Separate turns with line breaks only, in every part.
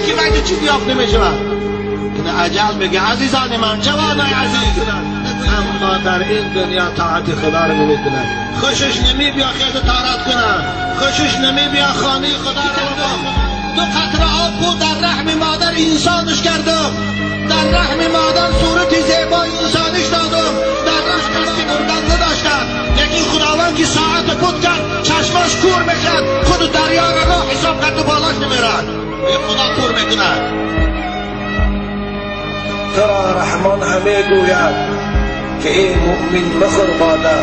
که وقتی چیزی یافت نمی‌شود. این عجل میگه عزیزان من، جوانای عزیز، اما در این دنیا طاعت خدا رو نمی‌کنن. خوشش نمی بیا خیلی طاعت کنن، خوشش نمی بیا خانه خدا رو. دو قطره آب بود در رحم مادر انسانش کردم، در رحم مادر صورت زیبای انسانش دادم، در رحم قصد مردن نداشتم. یکی خداوند که ساعت پود کرد چشماش کور میکرد، خود دریا را راه حساب کرد و بالاش نمیرد. خدا کور میکند.
تو را رحمان همه گوید که این مؤمن مخور باده،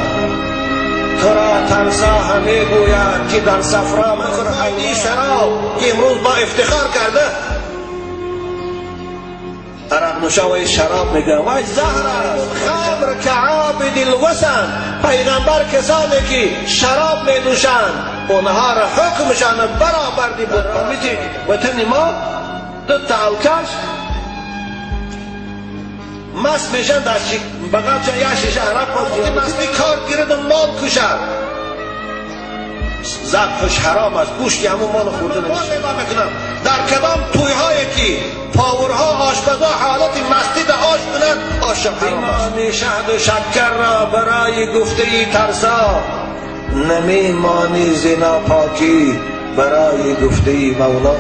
تو را ترسا همه گوید که در صفرا مخور این شراب که امروز با افتخار کرده عرق نوشا و شراب میگن وای زهر است. خمر که عابد الوثن، پیغمبر کسانی که شراب میدوشند اونها را حکمشان برآوردی بود. وطن ما دو تا اوکش مست میشن در بغل چون یک شیشه عرق خورد، مستی کار گیرد و مال کشد، ذبحش حرام است، گوشت همون مال خورده نمیشه. در کدام تویهایی که پاورها آشپزها حالت مستی در آش کنند، آش حرام است. شهد و شکر را برای گفته ای ترسا، نمی مانی زنا پاکی برای گفته ای مولا.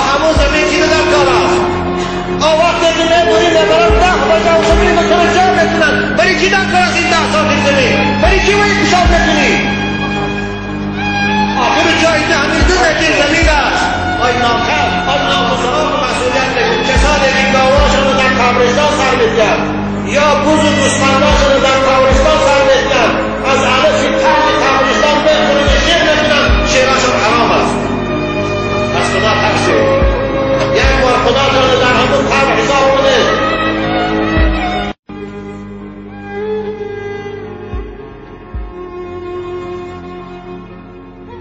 همون زمین چی در کار است؟ وقتی که میبری نفران 10 بجه و زمین به تو جمع میکنند، برای چی در کار است این 10 سانتی زمین؟ برای چی باید پیشاب میکنی؟ آخر جایی که همین 2 متر زمین است. آی ناکر، آی ناموسران مسئولیت بگیر. کسانی که گاواشان رو در قبرستان سر میکنند یا بز و گوسفنداشان رو در قبرستان سر میکنند، از علف ترک قبرستان بخورند و شیر میکنند، شیراشان حرام است. از خدا ترسید. یک بار خدا جان در همون قبر حساب